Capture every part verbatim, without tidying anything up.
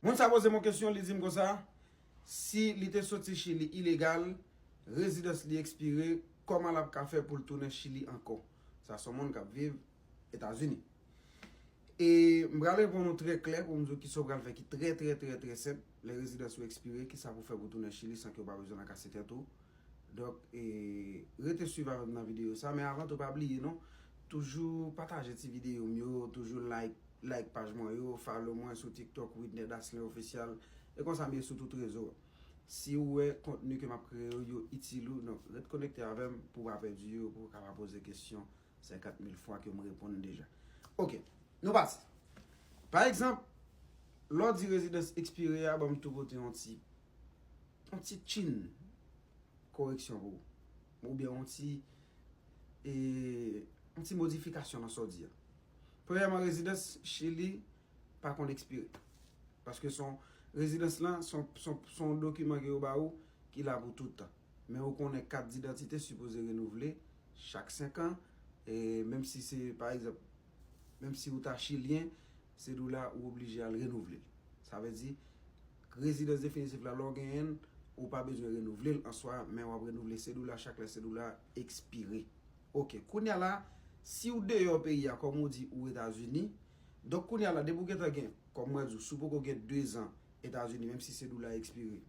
Moun sa poze m yon kesyon, li di m konsa, si li te soti Chili ilegal, rezidans li ekspire, kòman l ap ka fè pou l tounen Chili ankò? Sa se yon moun k ap viv Etazini. E m pral reponn ou trè klè pou m di w kisa w pral fè ki trè, trè, trè, trè senp. Lè rezidans ou ekspire, kisa pou fè pou tounen Chili san ke w pa bezwen lakase tèt ou? Donk, e, rete swiv avè m nan videyo sa, men avan tou pa bliye non, toujou pataje ti videyo m yo, toujou like, like paj mwen yo, follow mwen sou TikTok, Widner Daslin Official, e konsa m ye sou tout rezo. Si w wè kontni ke m ap kreye yo, yo itil ou, donk ret konekte avè m pou w pa pèdi yo, pou w kapab poze kesyon senkant mil fwa ke m reponn deja. Ok, nou pase. Pa egzanp, lè w di rezidans ekspire a, ban m tou pote yon ti, yon ti tchin koreksyon pou ou. Oubyen yon ti, e, yon ti modifikasyon nan sa w di a. Premyèman, rezidans Chili pa konn ekspire. Paske se yon, rezidans lan, se yon, se yon, se yon dokiman ke yo ba ou ki la pou tout tan. Men ou konnen kat didantite sipoze renouvle chak senk an. E menm si se, pa egzanp, menm si ou ta chilyen, se dou la ou oblije al renouvle l. Sa vle di, rezidans definitif la, lè w genyen l, ou pa bezwen renouvle l an swa, men w ap renouvle se dou la chak lè se dou la ekspire. Ok, kounye a la, si w deyò peyi a, kòm ou di ou Etazini, donk kounye a la, depi w gentan gen, kòm mwen di w, si w poko gen dezan Etazini, menm si se dou la ekspire,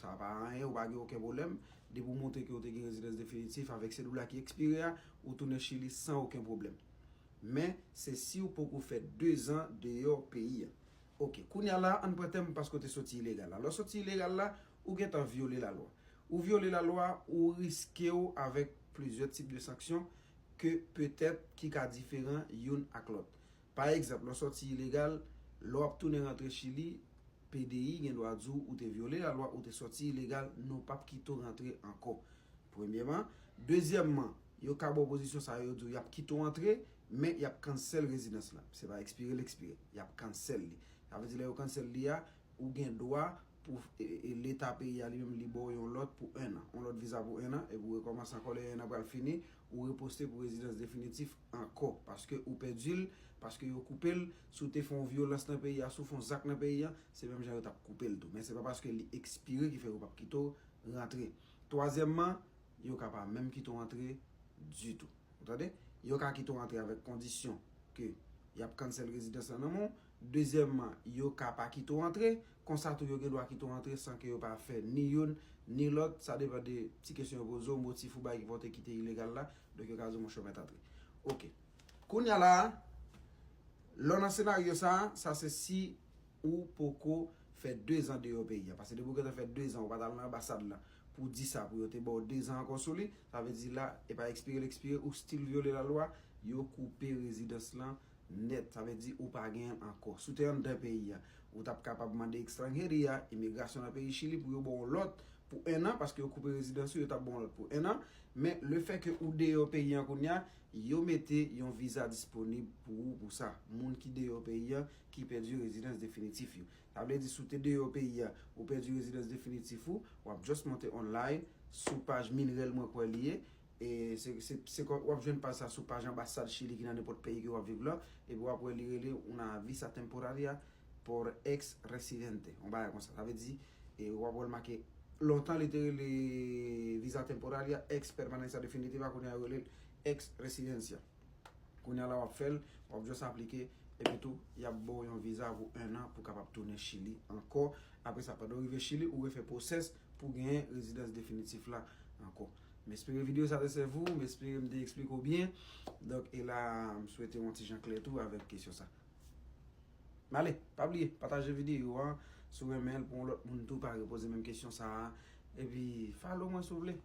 sa pa anyen, ou pa gen okenn pwoblèm. Depi w montre ke w te gen rezidans definitif avèk se dou la ki ekspire a, ou tounen Chili san okenn pwoblèm. Men, se si w poko fè dezan deyò peyi a. Ok, kounye a la, ann pran tèm paske w te soti ilegal la. Lè w soti ilegal la, ou gentan vyole lalwa. Ou vyole lalwa, ou riske w avèk plizyè tip de sanksyon ke petèt ki ka diferan youn ak lòt. Pa egzanp, lè w soti ilegal, lè w ap tounen rantre Chili, P D I gen dwa di w ou te vyole lalwa, ou te soti ilegal, nou p ap kite w rantre ankò. Premyèman. Dezyèmman, yo ka ba w pozisyon sa yo, yo di w y ap kite w antre, men y ap cancel rezidans la. Se pa ekspire l ekspire, y ap cancel li. Sa vle di lè yo cancel li a, ou gen dwa pou, e, e, leta peyi a li menm li ba w yon lòt pou en an, yon lòt viza pou en an, epi w rekòmanse ankò lè en an pral fini, ou reposte pou rezidans definitif ankò, paske ou pèdi l, paske yo koupe l, si w te fè yon vyolans nan peyi a, si w fè yon zak nan peyi a, se menm jan yo t ap koupe l tou. Men se pa paske li ekspire ki fè yo p ap kite w rantre. Twazyèmman, yo ka pa menm kite w antre ditou. Ou tande? Yo ka kite w antre avèk kondisyon ke y ap cancel rezidans lan nan men w. Dezyèmman, yo ka pa kite w antre. Konsa tou, yo gen dwa kite w antre san ke yo pa fè ni youn ni lòt. Sa depann de ti kesyon yo poze w, motif ou bay ki fè w te kite ilegal la. Donk, yo ka di w, monchè, w mèt antre. Ok. Kounye a la a, lè w nan senaryo sa a, sa se si ou poko fè dezan deyò peyi a. Paske depi w gentan fè dezan, ou pa t al nan anbasad la pou di sa, pou yo te ba w dezan ankò sou li, sa vle di la, e pa ekspire l ekspire, ou still vyole lalwa, yo koupe rezidans lan nèt. Sa vle di ou pa genyen l ankò. Si w te anndan peyi a, ou t ap kapab mande ekstranjeri a, imigrasyon nan peyi Chili, pou yo ba w yon lòt pou en an, paske yo koupe rezidans ou, yo t ap ba w yon lòt pou en an. Men lefètke ou deyò peyi an kounye a, yo mete yon viza disponib pou ou pou sa. Moun ki deyò peyi an, ki pèdi rezidans definitif yo. Sa vle di, si w te deyò peyi a, ou pèdi rezidans definitif ou, w ap just monte online sou paj MINREL mwen kwè li ye. E se, se, se kò, w ap jwenn paj sa sou paj anbasad Chili ki nan nenpòt peyi ke w ap viv la. Epi w ap wè li rele una visa temporaria por ex residente. Yon bagay konsa. Sa vle di, e w ap wè l make lontan li te rele visa temporaria ex permanencia definitiva, kounye a yo rele l ex residencia. Kounye a la w ap fè l, w ap just aplike, epi tou, y ap ba w yon viza pou en an pou w kapab tounen Chili ankò. Apre sa, pandan w rive Chili, ou refè pwosès pou w genyen rezidans definitif la ankò. M espere videyo sa te sèvi w, m espere m te eksplike w byen. Donk, e la, m swete w yon ti jan klè tou avèk kesyon sa. Men ale, pa bliye, pataje videyo an, si w renmen l pou yon lòt moun tou pa repoze menm kesyon sa a. Epi, follow mwen si w vle.